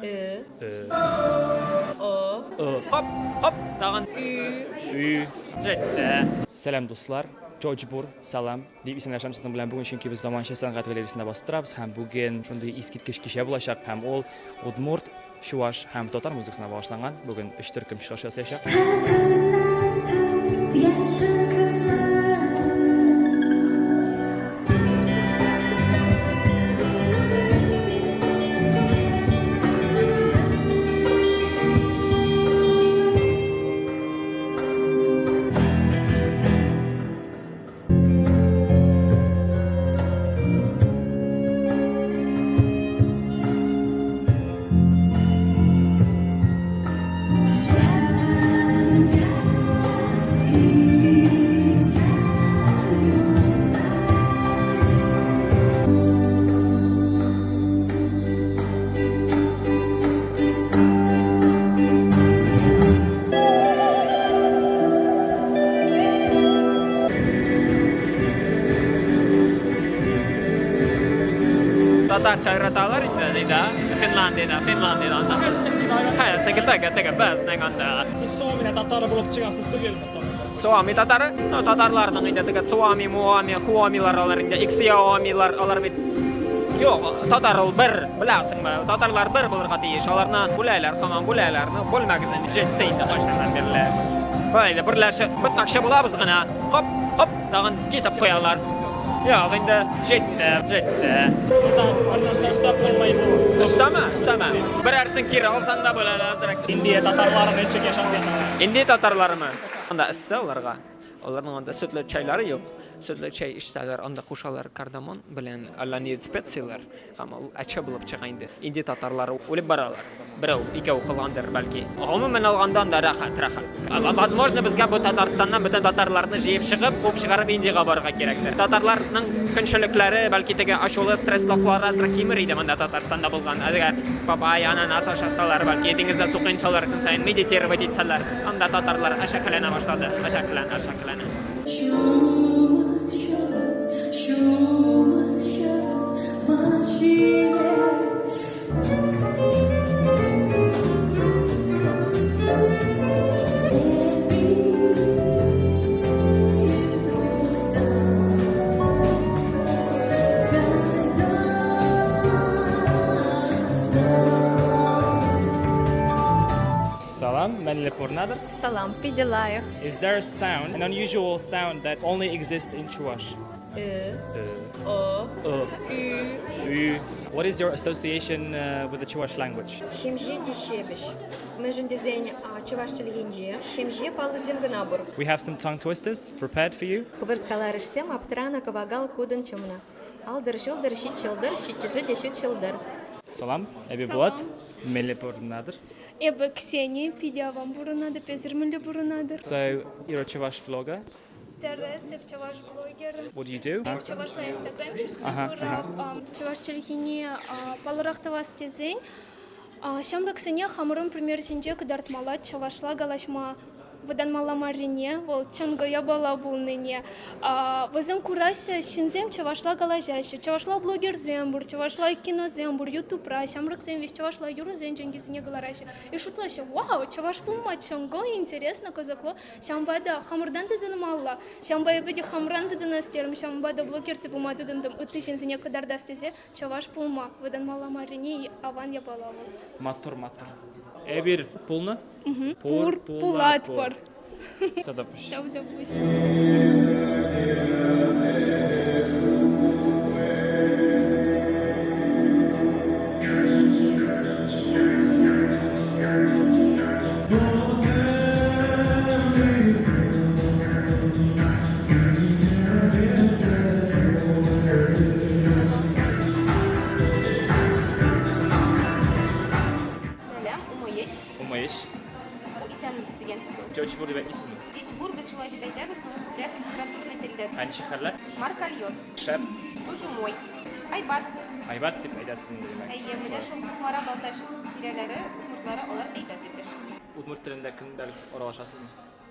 Э. Э. О. Ы. Хоп, хоп, тагын Ü. Ü. Җитте. Сәлам, дуслар. Джордж Бур, сәлам. Дип исәнләшәм сезнең белән бүген, чөнки без Заманча сәнгать галереясында басып торабыз һәм бүген шундый искиткеч кичә булачак һәм ул удмурт, чуваш һәм татар музыкасына багышланган. Бүген өч төркем чыгыш ясаячак. Хәтерләтеп яшел көзләр. Татарча өйрәтәләр инде, диде. Финляндиядә, Финляндиядә анда. Хелсинки теге, теге безнең анда. Сез Суомида татары булып чыгасыз түгелме соң? Суоми татары? Ну, татарларның инде теге Суоми, Муоми, Хуомилар алар инде, Иксиомилар алар бит. Юк, татар ул бер, беләсеңме? Татарлар бер булырга тиеш. Аларны бүләләр, һаман бүләләр. Ну, бүлмәгез инде, җитте инде кайчаннан бирле. Болай инде берләшеп бетмәкче булабыз гына. Хоп, хоп, тагын кисеп куялар. Юк, инде җитте, җитте. Монда бер нәрсә өстәп булмый бу. Өстәмә, өстәмә. Берәрсен кире алсаң да була әзрәк. Индия татарлары ничек яшәп яталар? Индия татарларымы? Анда эссе аларга. Аларның анда сөтле чайлары юк. Сөтле чәй эчсәләр, анда кушалар кардамон белән әллә ни специяләр. Һәм ул әче булып чыга инде. Инде татарлар үлеп баралар. Берәү, икәү калгандыр, бәлки. Гомумән алганда анда рәхәт, рәхәт. Возможно, безгә бу Татарстаннан бөтен татарларны җыеп чыгып, куып чыгарып Индиягә барырга кирәктер. Татарларның көнчелекләре, бәлки теге ачулы стресслаклары азрак кимер иде монда Татарстанда булган. Әгәр папайя, ананас ашасалар, бәлки диңгездә су коенсалар көн саен, медитировать итсәләр, анда татарлар әшәкеләнә башлады. Әшәкеләнә, әшәкеләнә. Салам, Мәнле Пурнадыр. Салам, Пиделаев. Is there a sound, an unusual sound that only exists in Chuvash? Э. Э. О. Ы. Ü. Ü. What is your association with the Chuvash language? Ҫемҫе те ҫепӗҫ. Мӗншӗн тесен чӑваш чӗлхинче ҫемҫе паллӑсем кӑна пур. We have some tongue twisters prepared for you. Хӑвӑрт каларӑшсем аптранӑ кӑвакал кутӑн чӑмнӑ. Алтӑр ҫӑлтӑр, ҫич ҫӑлтӑр, ҫиччӗшӗ те ҫут ҫӑлтӑр. Салам, эпӗ Булат, мӗнле пурӑнатӑр? Эпӗ Ксения, питӗ аван пурӑнатӑп. Эсир мӗнле пурӑнатӑр? So, you're a Chuvash vlogger. Тӗрӗс, эп чӑваш блогер. What do you do? Эп чӑвашла Инстаграм ертсе пырап. Чӑваш чӗлхине паллӑрах тӑвас тесен ҫамрӑксене хамӑрӑн пример ҫинче кӑтартмалла чӑвашла калаҫма вӑтанмалла маррине, вӑл чӑнкӑ япала пулнине. Вӗсем кураҫҫӗ, ҫынсем чӑвашла калаҫаҫҫӗ, чӑвашла блогерсем пур, чӑвашла киносем пур, ютубра ҫамрӑксем веҫ чӑвашла юрӑсен чӗнкисене кӑлараҫҫӗ. И шутлаҫҫӗ, вау, чӑваш пулма чӑнкӑ, интересно, кӑсӑклӑ, ҫавӑнпа та хамӑртан тытӑнмалла. Ҫавӑнпа эпӗ те хамран тытӑнас терӗм, ҫавӑнпа та блог ертсе пыма тытӑнтӑм, ытти ҫынсене кӑтартас тесе чӑваш пулма вӑтанмалла маррине аван япала вӑл. Маттур, маттур. Эпир пулнӑ? Пур, пулатпӑр. Тата пуҫ. Тавта пуҫ. Сәлам, Умаеш. Умаеш. Бу исәнмесез дигән сүз ул. Джочбур дип әйтмисезме? Джечбур без шулай дип әйтәбез, но күбрәк литературный телдә. Ә ничек хәлләр? Маркальоз. Шәп. Тужумой. Айбат. Айбат дип әйтәсез инде, димәк. Әйе, менә шул Кукмара, Балтач тирәләре, удмуртлары алар әйбәт дип яши. Удмурт телендә көндәлек аралашасызмы?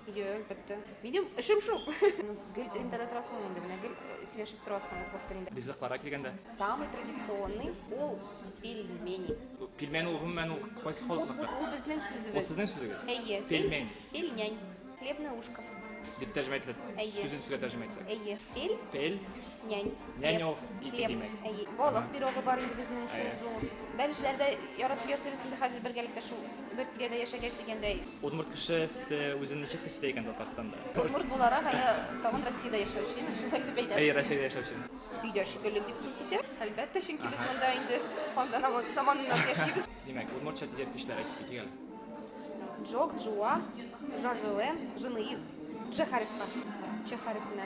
Йө, әлбәттә. Минем эшем шул. Гел элемтәдә торасың инде, менә гел сөйләшеп торасың удмурт телендә. Ризыкларга килгәндә? Самый традиционный ул пельмени. Пельмень ул гомумән ул кайсы халыкныкы? Ул безнең сүзебез. Ул сезнең сүзегез? Әйе. Пельмень. Пельнянь. Хлебное ушко. Дип тәрҗемә ителә. Әйе. Сүзен сүзгә тәрҗемә итсәк. Әйе. Пель. Пель. Нянь. Нянь ул ипи Хлеб. димәк. Әйе. Балык пирогы бар инде безнең шул Әйе. зур. Бәлешләр дә яратып ясыйбыз инде хәзер бергәлектә шул бер тирәдә яшәгәч дигәндәй. Удмурт кешесе үзен ничек хис итә икән Татарстанда? Удмурт буларак әле тагын Россиядә яшәүче, шулай дип әйтәбез. Әйе, Россиядә яшәүче. Өйдә шикелле дип хис итәм. Әлбәттә, чөнки без монда инде хан заманыннан яшибез. Димәк, удмуртча тизәткечләр әйтеп китик әле. Джок, Джуа, Жажелен, Жыныиз. Дж хәрефенә. Ч хәрефенә.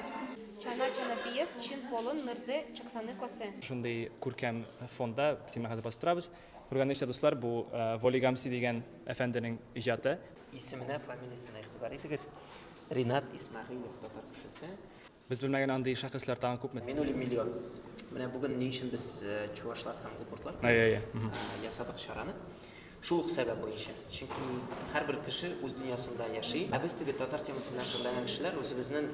Чана, чана пиес, чин полын, нырзе, чаксаны косе. Шундый күркәм фонда син белән хәзер басып торабыз. Күргәнегезчә, дуслар, бу Воли Гамси дигән әфәнденең иҗаты. Исеменә, фамилиясенә игътибар итегез. Ринат Исмәгыйлев, татар кешесе. Без белмәгән андый шәхесләр тагын күпме? Мин уйлыйм, миллион. Менә бүген ни өчен без чувашлар һәм удмуртлар Әйе, әйе. ясадык чараны? Шул ук сәбәп буенча. Чөнки һәрбер кеше үз дөньясында яши. Ә без теге татар темасы белән шөгыльләнгән кешеләр үзебезнең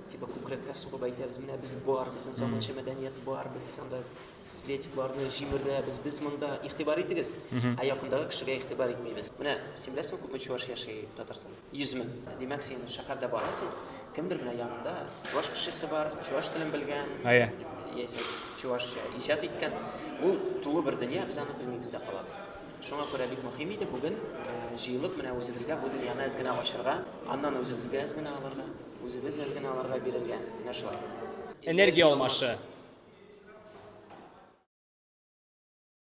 типа күкрәккә сугып әйтәбез, менә без бар, безнең заманча мәдәният бар, без анда стереотипларны җимерәбез, без монда игътибар итегез, ә якындагы кешегә игътибар итмибез. Менә син беләсеңме, күпме чуваш яши Татарстанда? 100 мең. Димәк, син шәһәрдә барасың, кемдер менә янында чуваш кешесе бар, чуваш телен белгән, Әйе. яисә чувашча иҗат иткән. Ул тулы бер дөнья, без аны белмибез дә калабыз. Шуңа күрә бик мөһим иде бүген җыелып менә үзебезгә бу дөньяны әз генә ачырга, аннан үзебезгә әз генә алырга, үзебез әз генә аларга бирергә. Менә шулай. Энергия алмашы.